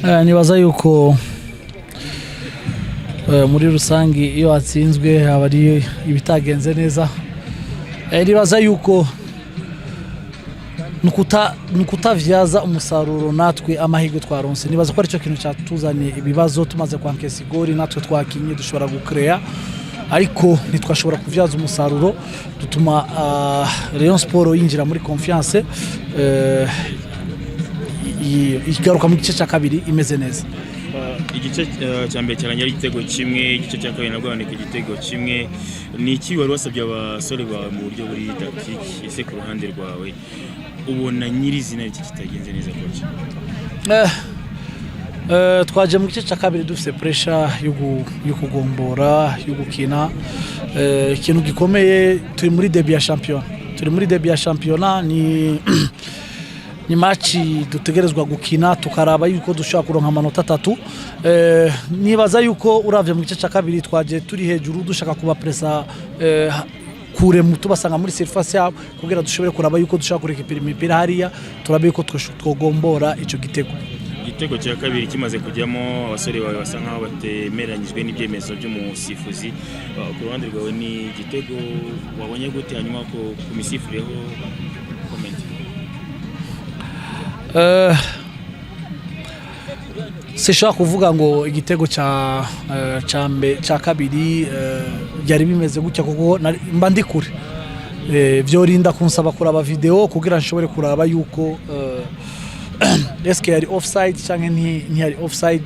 Nibaza yuko muri rusange iyo watsinzwe haba ari ibitagenze neza. Nibaza yuko ni ukutavyaza umusaruro natwe amahirwe twaronse. Nibaza ko aricyo kintu cyatuzaniye ibibazo. Tumaze kwankesa igori, natwe twakinye dushobora gukereya, ariko ntitwashobora kuvyaza umusaruro, dutuma Rayon Sport yinjira muri confiance, igaruka mu gice cya kabiri imeze neza. Igice cya mbere cyarangira ari igitego kimwe, igice cya kabiri nabwo haboneka igitego kimwe. Ni iki wari wasabye abasore bawe mu buryo buri tactique? Ese ku ruhande rwawe ubona nyirizina iki kitagenze neza, coach? Twaje mu gice cya kabiri dufite pressure yo kugombora, yo gukina. Ikintu gikomeye, turi muri début ya shampiyona, turi muri début ya shampiyona, ni match dutegerezwa gukina tukaraba yuko dushobora kuronka amanota 3. Nibaza yuko uravye mu gice cya kabiri twaje turi hejuru, dushaka kubapresa kure, mu tubasanga muri surface yabo, kugira dushobore kuraba yuko dushobora kurekipera imipira hariya, turabe yuko twogombora ico gitego. Igitego cya kabiri kimaze kujyamo, abasore bawe basa nkaho batemeranyijwe n'ibyemezo by'umusifuzi. Ku ruhande rwawe ni igitego wabonye gute? Hanyuma ku misifureho comment. Sinshobora kuvuga ngo igitego cya kabiri byari bimeze gutya, kuko mba ndi kure. Vyorinda kunsaba kuraba video kugira nshobore kuraba yuko eske yari offside canke ntiyari offside.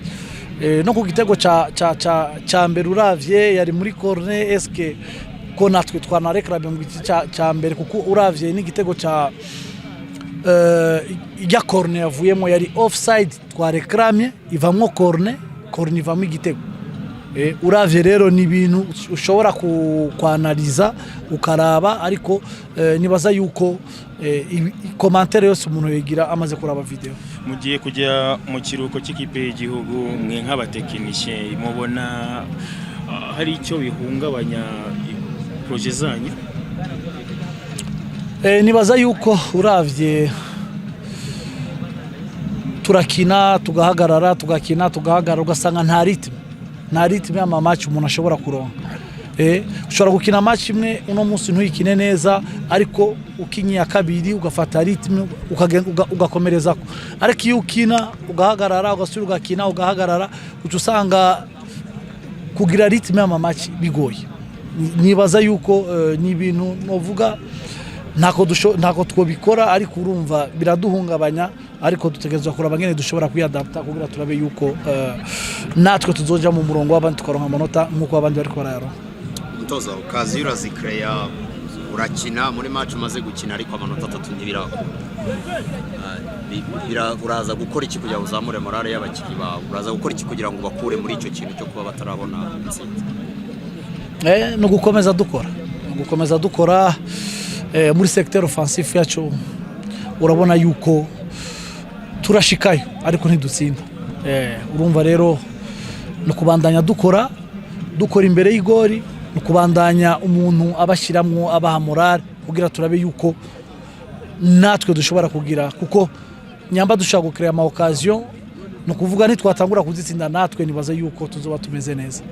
No ku gitego ca mbere, uravye yari muri corner, eske ko natwe twanareklame mu gice ca mbere? Kuko uravye n'igitego ca ijya corner yavuyemo yari offside, twarekramye, ivamwo corner, corner ivamo igitego. Uravye rero ni ibintu ushobora kwanaliza ukaraba, ariko nibaza yuko commentaire yose umuntu yigira amaze kuraba video. Mugiye kujya mu kiruhuko cy'ikipe y'igihugu, mwe nk'abatekinisiye mubona hari icyo bihungabanya projet zanyu? Nibaza yuko uravye turakina tugahagarara, tugakina tugahagarara, ugasanga nta rythme, nta rythme y'ama match umuntu ashobora kuronka. Ushobora gukina match imwe uno munsi ntuyikine neza, ariko ukinye iya kabiri ugafata rythme, ugakomerezako. Ariko iyo ukina ugahagarara, ugasubira ugakina ugahagarara, uca usanga kugira rythme y'ama match bigoye. Nibaza yuko ni ibintu novuga ntako twobikora, ariko urumva biraduhungabanya, ariko dutegerezwa kuraba ngene dushobora kwiyadapta kugira turabe yuko natwe tuzoja mu murongo w'abandi, tukaronka amanota nk'uko abandi bariko barayaronka. Umutoza, ukaza urazikereya, urakina muri match umaze gukina, ariko amanota 3 ntibirakunda. Uraza gukora iki kugira ngo uzamure morale y'abakinnyi bawe? Uraza gukora iki kugira ngo bakure muri icyo kintu cyo kuba batarabona intsinzi? No gukomeza dukora, no gukomeza dukora muri secteur offensif yacu. Urabona yuko turashikayo ariko ntidutsinda. Urumva rero no kubandanya dukora, dukora imbere y'igori, no kubandanya umuntu abashiramwo, abaha morale, kugira turabe yuko natwe dushobora kugira, kuko nyamba dushobora gucréer ama occasion, ni ukuvuga nitwatangura kuzitsinda natwe, nibaza yuko tuzoba tumeze neza.